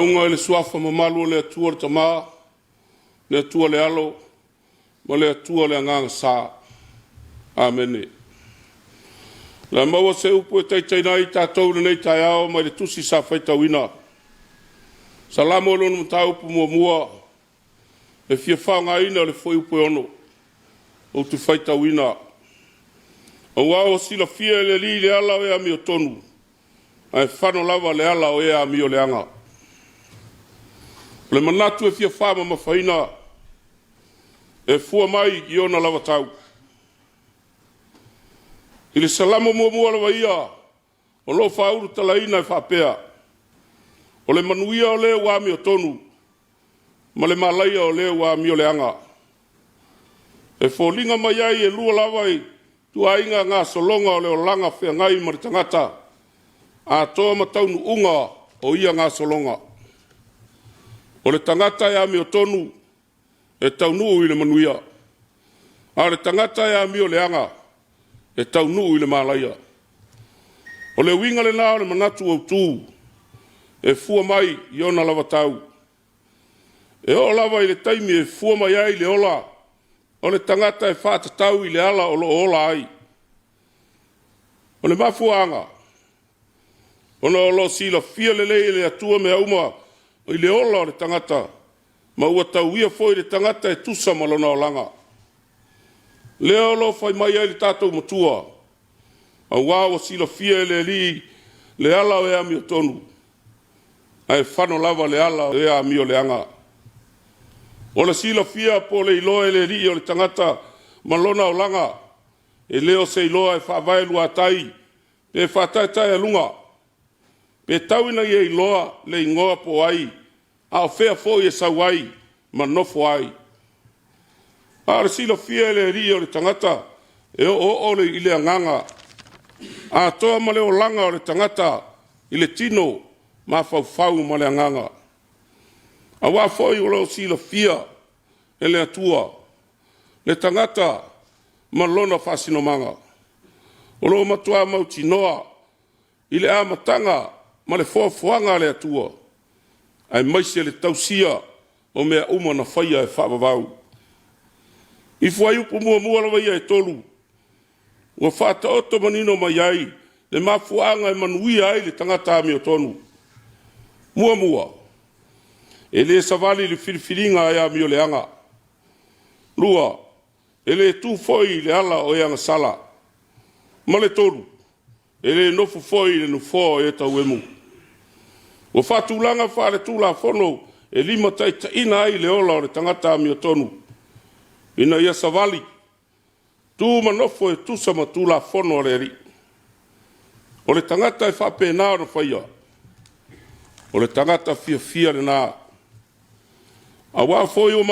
Lauga i le Suafa mamalu o le Atua le Tama, le Atua le Alo ma le Atua le Agaga Sa. Amene. O le a maua se upu e taitaiina ai tatou i lenei taeao mai le tusi sa faitauina. Salamo i lona mataupu muamua e fia faaaogaina le fuaiupu e 6 ou te faitauina, “Aua ua silafia e le Alii le ala o e amiotonu, ae fano lava le ala o e amioleaga.” O le manatu e fia faamamafaina, e fua mai i ona lava tau. I le Salamo muamua lava ia o lo o faaulutalaina e faapea, “O le manuia o le ua amiotonu, ma le malaia o le ua amioleaga.” E foliga mai ai e lua lava ituaiga gasologa o le olaga e feagai ma le tagata atoa ma taunuuga o ia gasologa. O le tagata e amiotonu e taunuu i le manuia, a o le tagata e amioleaga, e taunuu i le malaia. O le uiga lena o le manatu autu e fua mai i ona lava tau. E oo lava i le taimi e fua mai ai le ola o le tagata e faatatau i le ala o lo o ola ai. O le mafuaaga, ona o lo o silafia lelei e le Atua mea uma i le ola o le tagata, ma ua tauia foi le tagata e tusa ma lona olaga. Lea o lo o fai mai ai le tatou Matua, “Aua ua silafia e le Alii le ala o e amiotonu, ae fano lava le ala o e amioleaga.” O le silafia po o le iloa e le Alii o le tagata ma lona olaga, e le o se iloa e faavaeluatai pe faataetaealuga, pe tau ina ia iloa le igoa po o ai, a o fea foi e sau ai ma nofo ai. A o le silafia e le Alii o le tagata e oooo i le agaga atoa ma le olaga o le tagata i le tino, mafaufau ma le agaga. Aua foi o lo o silafia e le Atua le tagata ma lona faasinomaga, o lo o matua mautinoa i le amataga ma le foafoaga a le Atua, aemaise le tausia o mea uma na faia e faavavau. I fuaiupu muamua lava ia e 3, ua faataoto manino mai ai le mafuaaga e manuia ai le tagata amiotonu. Muamua, e le savali i le filifiliga a e amioleaga. Lua, e le tu foi i le ala o e agasala. Ma le tolu, e le nofo foi i le nofoa o e tauemu. Ua faatulaga faale-Tulafono e limataitaiina ai le ola o le tagata amiotonu ina ia savali, tu ma nofo e tusa ma Tulafono a le Alii. O le tagata e faapena ona faia, o le tagata fiafia lena, aua foi ua